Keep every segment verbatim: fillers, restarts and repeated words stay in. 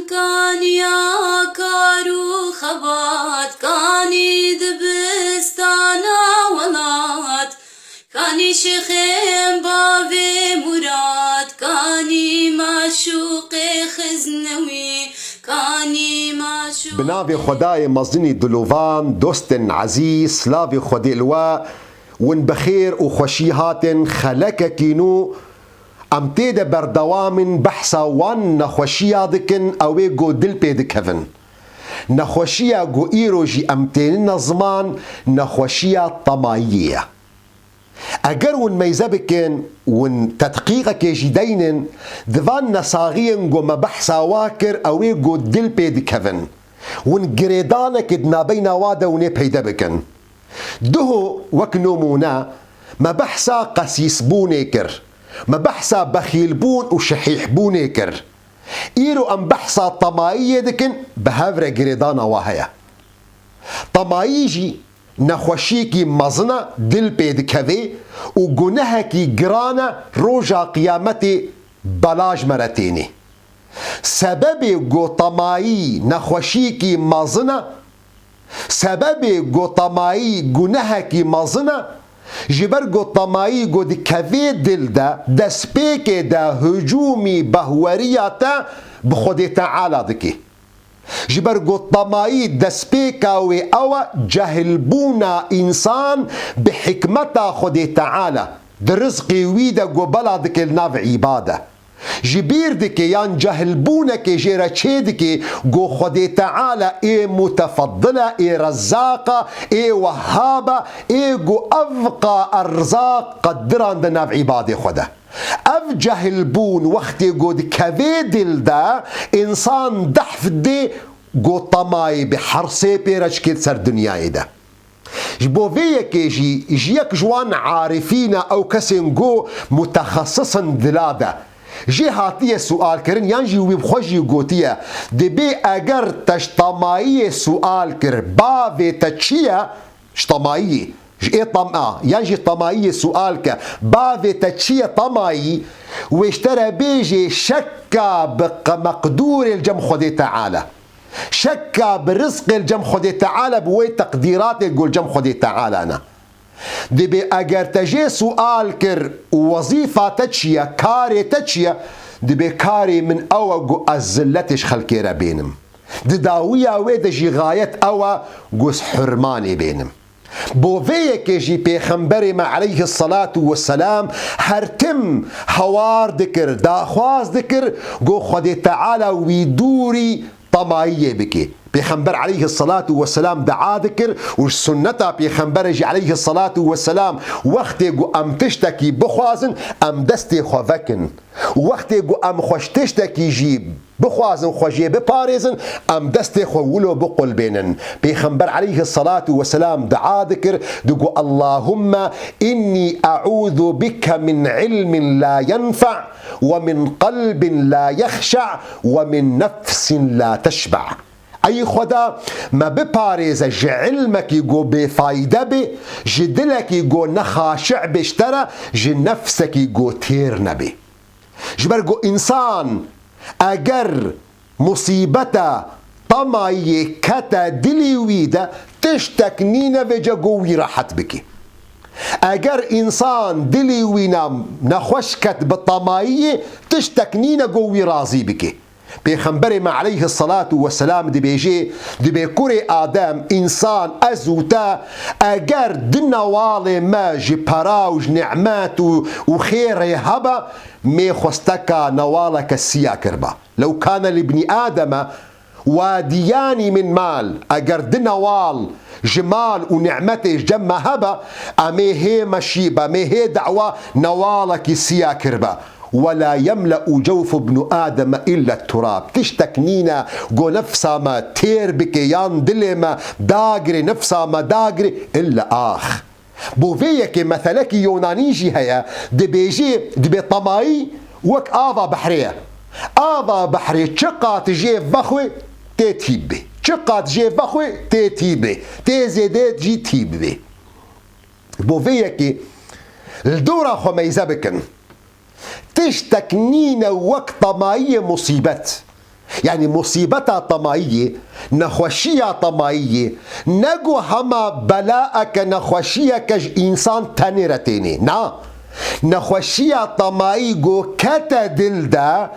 Kaniya kar û xebat, kanî dibistana welat, kanî şêxên bavê Murad, kanî maşûqê Xiznewî, kanî maşûqê Bi navê Xwedayê mezinî dilovan, dostên ezîz, slavê Xwedê li we, win bi xêr û xweşî hatin xelekekî nû. Em tê de berdewam in behsa wan nexweşiya dikin, ew ê ku dil pê dikevin. Nexweşiya ku îro jî em tênine ziman, nexweşiya temayiyê ye. Eger hûn meyze bikin, hûn tedqîqekê jî deynin, di van nesaxiyên ku me behsa wa kir, ew ê ku dil pê dikevin. Hûn girêdanekê di nabeyna wa de hûn ê peyde bikin. Duho, wek nimûne, me behsa qesîsbûnê kir. Me behsa bexîlbûn û şehîhbûnê kir. Îro em behsa temayiyê dikin, bi hev re girêdana wa heye. Temayî jî nexweşiyekî mezin e, dil pê dikevê û gunehekî giran e, roja qiyametê bela ji me re tênê. Sebebê ku temayî nexweşiyekî mezin e, sebebê ku temayî gunehekî mezin e, ji ber ku temayî ku dikevê dil de, destpêkê de hicûmî behweriya te bi Xwedê Teala dike. Ji ber ku temayî destpêka wê ew e cehilbûna însan bi hikmeta Xwedê Teala, di rizqê wî de ku bela dike li nav îbade. Ji bîr dike yan cehilbûnekê jê re çê dike ku Xwedê Teala ê mutefeddil e, ê rezzaq e, ê wehhab e, ê ku evqa erzaq qedirande nav îbadê xwe de. Ev cehilbûn wextê ku dikevê dil de, însan dehf dê ku temayê bi hersê pê re çikê ser dinyayê de. Ji bo vê yekê jî, ji yek ji wan arifîna ew kesên ku mutexesis in dila de, jê hatiye sualkirin yan jî wî bi xwe jî gotiye, dibê eger te ji temayiyê sual kir, bavê te çi ye? Ji temayiyê, ji ê tama, yan jî temayiyê sual ke, bavê te çi ye temayî? Wê ji te re bêjê şeka bi qe-, meqdûrê li cem Xwedê Teala. Şeka bi rizqê li cem Xwedê Teala, bi wê teqdîratê ku li cem Xwedê Teala ne. Dibê eger te jê sual kir û wezîfa te çi ye, karê te çi ye, dibê karê min ew e ku ez zilletê ji xelkê re bênim. Di dawiya wê de jî xayet ew e ku ez hurmanê bênim. Bo vê yekê jî Pêxemberê me aleyhisselatu vesselam her tim hawar dikir, daxwaz dikir, ku Xwedê Teala wî dûrî temayiyê bike. Pêxember aleyhisselatu vesselam dua dikir û ji sunneta Pêxemberê jî aleyhisselatu vesselam wextê ku em tiştekî bixwazin, em destê xwe vekin. Û wextê ku em xwe ji tiştekî jî bixwazin xwe jê biparêzin, em destê xwe wilo biqulbênin. Pêxember aleyhisselatu vesselam dua dikir, digo, "Allahumme inni e'ûzu bike min ilmin la yenfe' ve min qalbin la yexşe' ve min nefsin la teşbe'." Ey Xweda, me biparêze ji ilmekî ku bêfayde bê, ji dilekî ku nexaşi'bê ji te re, ji nefsekî ku têr nebê. Ji ber ku însan eger musîbeta temayiyê kete dilî wî de, tiştek nîne vêce ku wî rehet bike. Eger însan dilî wî ne, nexweş ket bi temayiyê, tiştek nîne ku wî razî bike. Pêxemberê me aleyhisselatu vesselam dibêjê, dibê kurê Adem, însan, ez û te, eger di newalê me ji pera û ji ni'met û, û xêrê hebe, mê xwesteka newaleke siya kirba. Lew kane li bnî Ademe wadiyanî min mal, eger di newal ji mal û ni'metê ji cem me hebe, em ê hê meşîbe, em ê hê dawa newalekî siya kirbe. Ve la yemle'u cewfu bnu Ademe illa turab. Tiştek nîne go nefsa me têr bike yan dilê me dagirê, nefsa me dagirê, illa ax. Bo vê yekê meselekî Yonanî jî heye, dibêjê, dibê temayî wek ava behrê ye. Ava behrê çiqat jê vexwê tê tîb bê. Çiqat jê vexwê tê tîb bê. Tê zêde jî tîb bê. Bo vê yekê li dora xwe meyze bikin. Tiştek nîne wek temayiyê musîbet. Yanî musîbeta temayiyê, nexweşiya temayiyê, ne ku hema belaeke, nexweşiyeke ji însan tenê re tênê. Na. Nexweşiya temayî ku kete dil de,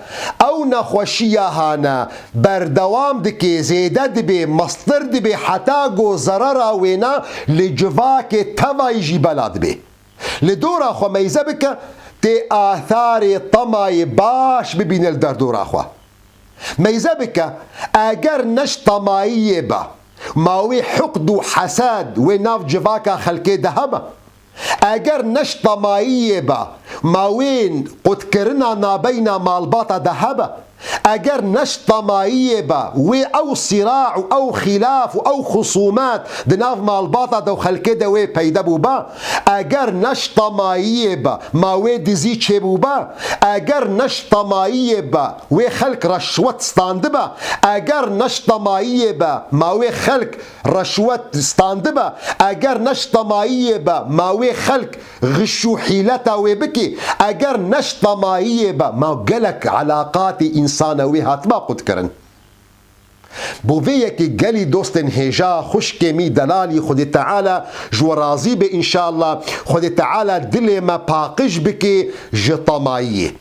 ew nexweşiya hane berdewam dike, zêde dibe, mestir dibe, heta ku zerera wêna li civakê tevayî jî bela dibe. Li dora xwe meyze bike, tê atharê temayê baş bibîne li derdora xwe. Meyze bike, eger ne ji temayiyê be, ma wê hiqd û hesed wê nav civaka xelkê de hebe? Eger ne ji temayiyê be, ma wê qutkirina nabeyna malbata de hebe? Eger ne ji temayiyê be, wê ew sîra û ew xîlaf û ew xusûmet di nav malbata de û xelkê de wê peyde bûbe? Eger ne ji temayiyê be, ma wê dizî çêbûbe? Eger ne ji temayiyê be, wê xelk reşwet standibe? Eger ne ji temayiyê be, ma wê xelk reşwet standibe? Eger ne ji temayiyê be, ma wê xelk xiş û hîleta wê bikî? Eger ne ji temayiyê be, ma gelek elaqatê însana wê hatiba qutkirin? Bo vê yekê gelî dostên hêja, xwişkê mî delalî, Xwedê Teala ji we razî be înşallah. Xwedê Teala dilê me paqij bike ji temayiyê.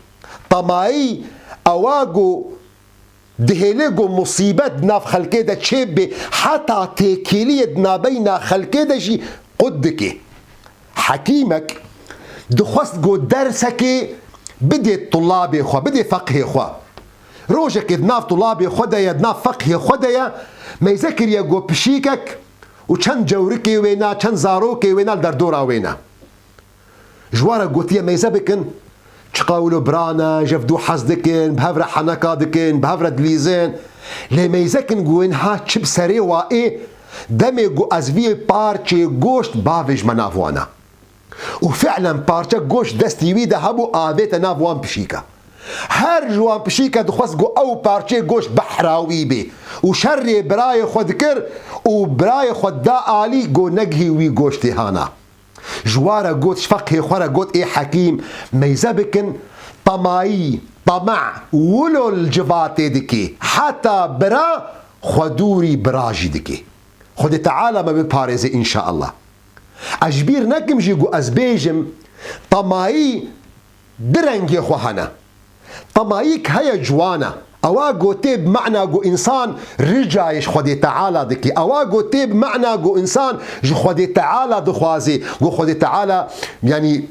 Temayî ewa ku dihêle ku musîbet di nav xelkê de çêbibe, heta têkêliyê di nabeyna xelkê de jî qut dike. Hekîmek dixwest ku dersekê bidê tulabê xwe, bidê feqhê xwe. Rojekê di nav tulabê xwe de ye, di nav feqhê xwe de ye, meyze kiriye ku pişîkek û çend cewrikê wê ne, çend zarokê wê ne li derdora wê ne. Ji wan re gotiye, meyze bikin, çiqa wilo bira ne, ji hev dû hez dikin, bi hev re heneka dikin, bi hev re dilîzin. Lê meyze kin ku wê niha çi bi serê wa ê, demê ku ez vî parçê goşt bavêjme nav wan e. Û fi'len parçe goşt destî wî de hebû, avête nav wan pişîka. Her ji wan pişîka dixwest ku ew parçeyê goşt behra wî bê. Û şerê birayê xwe dikir û birayê xwe da alî ku negihî wî goştê hana. Ji wa re got, ji feqhê xwe re got, ê hekîm, meyze bikin, temayî, teme, wilo li civatê dikê, heta bira xwe dûrî bira jî dikê. Xwedê Teala me biparêze înşallah. Ez ji bîr nekim jî ku ez bêjim, temayî du rengê xwe hene. Temayîk heye ciwan e. Ewa ku tê bi mena ku însan ricayê ji Xwedê Teala dike. Ewa ku tê bi mena ku însan ji Xwedê Teala dixwaze. Ku Xwedê Teala, yanî,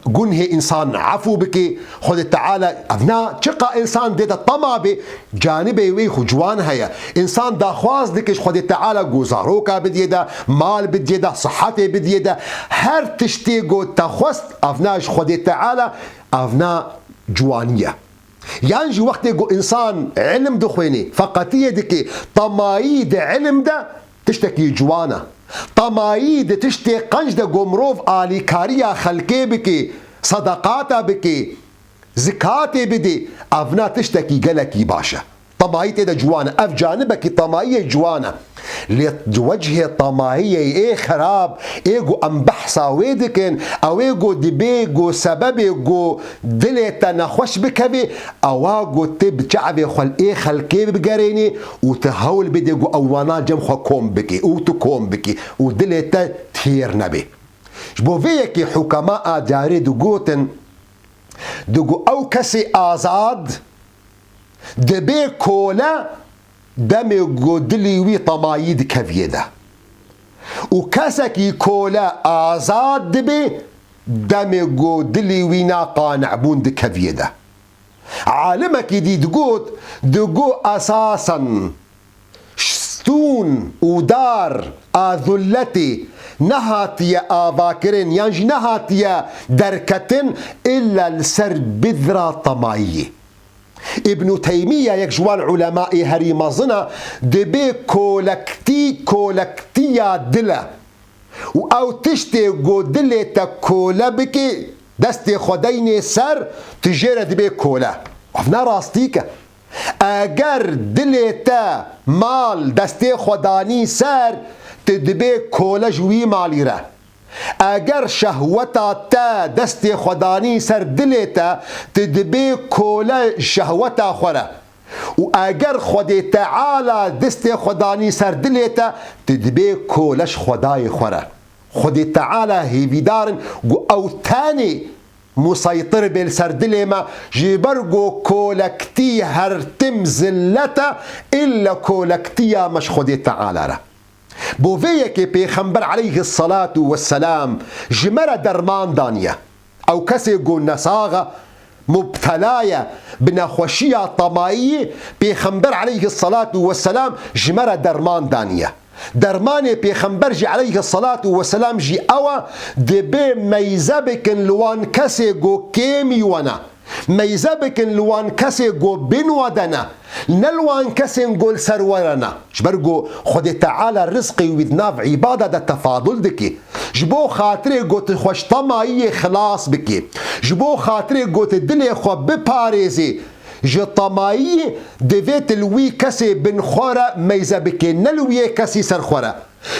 gunhê însan efû bike. Xwedê Teala, ev na çiqa însan dê de tema bê, canibê wê xwe ciwan heye. Însan daxwaz dike ji Xwedê Teala ku zaroka bidiyê de, mal bidiyê de, sihetê bidiyê de. Her tiştê ku te xwest, ev na ji Xwedê Teala, ev na ciwanî ye. Yan jî wextê ku însan ilim dixwêne, feqetiyê dike, temayî di ilim de tiştekî ciwan e. Temayî di tiştê qenc de ku mirov alîkariya xelkê bike, sedeqata bike, zikatê bide, ev na tiştekî gelekî baş e. Temayî tê de ciwan e. Ev canibekî temayiyê ciwan e. Lê di wecihê temayiyê ê xerab, ê ku em behsa wê dikin, ew ê ku dibê ku sebebê ku dilê te nexweş bikevê, ewa ku tu bi çavê xwe li ê xelkê bigerênî û tu hewl bidê ku ew wana cem xwe kom bikî û tu kom bikî û dilê te têr nebê. Ji bo vê yekê hukema a carê digotin, digo ew kesê azad dibê kole demê ku dilî wî temayî dikeviyê de. Û kesekî kole azad dibe demê ku dilî wî na qanebûn dikeviyê de. Alimekî dî digot, digo esasen stûn û dar a zulletê nehatiye avakirin yan jî nehatiye derketin illa li ser bidra temayiyê. Îbnû Teymiye, yek ji wan ulemayê herî mezin e, dibê kolektî, kolektiya dil e. Û ew tiştê ku dilê te kole bike, destê xwe deynê ser, tu jê re dibê kole. Ev ne rastîk e. Eger dilê te mal destê xwe danî ser, tu dibê kole ji wî malî re. Eger şehweta te destê xwe danî ser dilê te, tu dibê kole şehweta xwe re. Û eger Xwedê Teala destê xwe danî ser dilê te, tu dibê koleş Xwedayê xwe re. Xwedê Teala hêvîdar in ku ew tenê museytir bê li ser dilê me, ji ber ku kolektî her tim zillet e, îlle kolektiya me ji Xwedê Teala re. Bo vê yekê Pêxember aleyhisselatu vesselam ji me re derman daniye. Ew kesê ku nesax e, mubtela ye bi nexweşiya temayî, Pêxember aleyhisselatu vesselam ji me re derman daniye. Dermanê Pêxember jî aleyhisselatu vesselam jî ew e, dibê meyze bikin li wan kesê ku kêmî we ne. Meyze bikin li wan kesê ku bin we de ne. Ne li wan kesên ku li ser we re ne. Ji ber ku Xwedê Teala rizqê wî di nav îbada de tefadul dike. Ji bo xatirê ku tu xwe ji temayiyê xilas bike. Ji bo xatirê ku tu dilê xwe biparêzê. Ji temayiyê divê tu li wî kesê bin xwe re meyze bike, ne li wî yê kesî ser xwe re.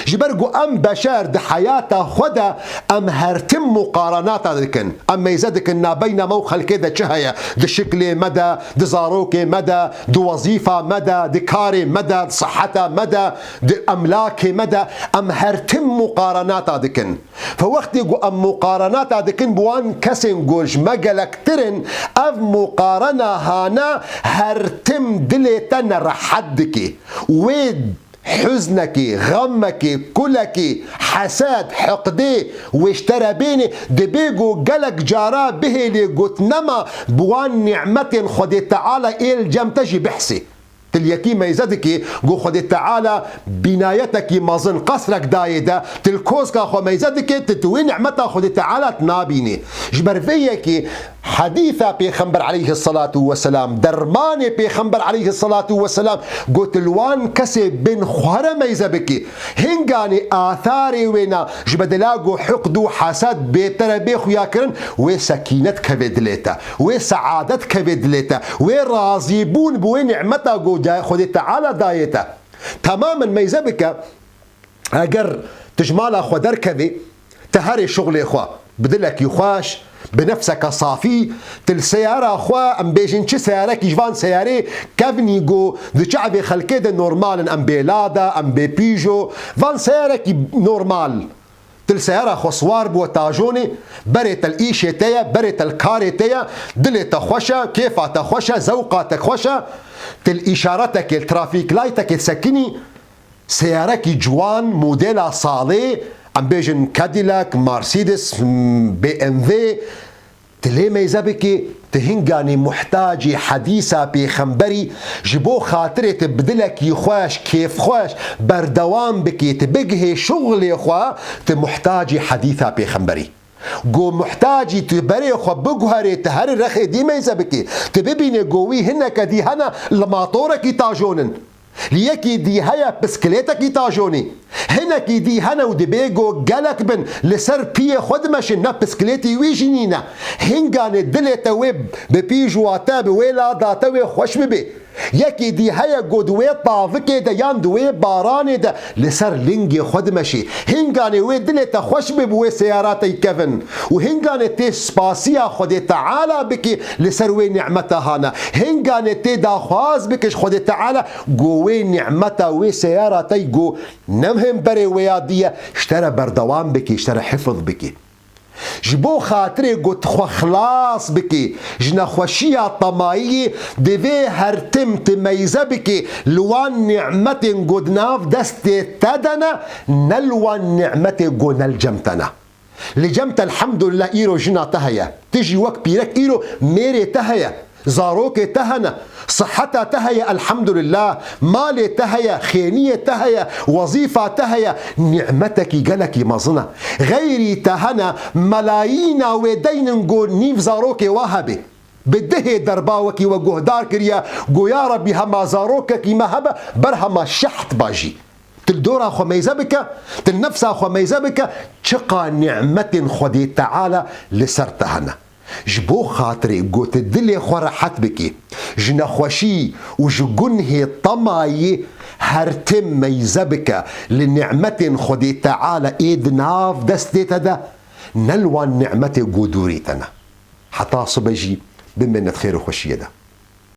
Ji ber ku em beşer di heyata xwe de em her tim muqaranata dikin. Em meyze dikin nabeyna me û xelkê de çi heye. Di şiklê me de, di zarokê me de, di wezîfa me de, di karê me de, di siheta me de, di emlakê me de. Em her tim muqaranata dikin. Fe wextê ku em muqaranata dikin bi wan kesên ku ji me gelektir in, ev muqarena hane her tim dilê te nerehet dike. Wê huznekê, xemekê, kulekê, hesed, hiqdê wê ji te re bênê, dibê ku gelek cara bihêlê got nema bi wan nîmetên Xwedê Teala ê li cem te jî bihsê. Til yekî meyze dikê ku Xwedê Teala bînayetekî mezin, qesrek dayê de, til koska xwe meyze dikê, tu, tu wê nîmeta Xwedê Teala tu nabînê. Ji ber vê yekê Hedîsa Pêxember aleyhisselatu vesselam, dermanê Pêxember aleyhisselatu vesselam, got li wan kesê bin xwe re meyze bikî. Hinganê atharê wê ne, ji bedela ku hiqd û hesed bê te re bê xuyakirin, wê sekînet kevê dilê te, wê seadet kevê dilê te, wê razîbûn bi wê nîmeta ku da-, Xwedê Teala dayê te. Temamen meyze bike, eger tu ji mala xwe derkevê, tu herê şuxlê xwe bi dilekî xweş, bi nefseke safî, tu li seyara xwe, em bêjin çi seyarekî ji van seyarê kevnî ku di çavê xelkê de normal in, em bê Lada, em bê Peugeot, van seyarekî normal. Tu li seyara xwe siwar bû, tajonê, berê te li îşê te ye, berê te li karê te ye, dilê te xweş e, kêfa te xweş e, zewqa te xweş e, tu li îşaretekê, li trafîk laytekê sekinî, seyarekî ciwan, modela salê, em bêjin Cadillac, Mercedes, M-, B M W, tu lê meyze bikî, tu hinganî muhtacî hedîsa pêxemberî, ji bo xatirê tu bi dilekî xweş, kêfxweş berdewam bikî, tu bigihê şuxlê xwe, tu muhtacî hedîsa pêxemberî. Go muhtacî tu berê xwe biguherê, tu herî rexê dî meyze bikî. Tu bibînê go wî hineke dî hene li matorekî tajonin. Li yekî dî heye piskilêtekî tajonî. Hinekî dî hene û dibê go gelek bin li ser piyê xwe dimeşin, ne piskilêtî wî jî nîne. Hinganê dilê te wê bi pîj wa te, bi wê lada te wê xweş bibê. Yekî dî heye ku di wê tavikê de yan di wê baranê de li ser lingê xwe dimeşî. Hinganê wê dilê te xweş bê bi wê seyara te kevin. Û hinganê tê spasiya Xwedê Teala bikî li ser wê nîmeta hana. Hinganê tê daxwaz bikî ji Xwedê Teala ku wê nîmeta wê seyara te ku ne hemberê wê ya dî ye, ji te re berdewam bikî, ji te re hifz bikî. Ji bo xatirê ku tu xwe xilas bikî ji nexweşiya temayiyê, divê her tim tu meyze bikî li wan nîmetên ku di nav destê te de ne, ne li wan nîmetê ku ne li cem te ne. Li cem te, elhamdulillah, îro jina te heye. Tu jî wek pîrek îro mêrê te heye. Zarokê te hene, siheta te heye, elhamdulillah, malê te heye, xêniyê te heye, wezîfa te heye, nîmetekî gelekî mezin e. Xeyrî te hene, melayîna wê deynin ku nîv zarokê wa hebe. Bi dihê derba wekî we guhdar kiriye, go ya Rebbî hema zarokekî me hebe, ber hema şeht ba jî. Tu li dora xwe meyze bike, tu li nefsa xwe meyze bike, çiqa nîmetên Xwedê Teala li ser te hene. Ji bo xatirê ku tu dilê xwe rehet bikî, ji nexweşî û ji gunhê temayî her tim meyze bike li nîmetên Xwedê Teala ê di nav destê te de, ne li wan nîmetê ku dûrî te ne. Heta sibe jî bimêne di xêr û xweşiyê de.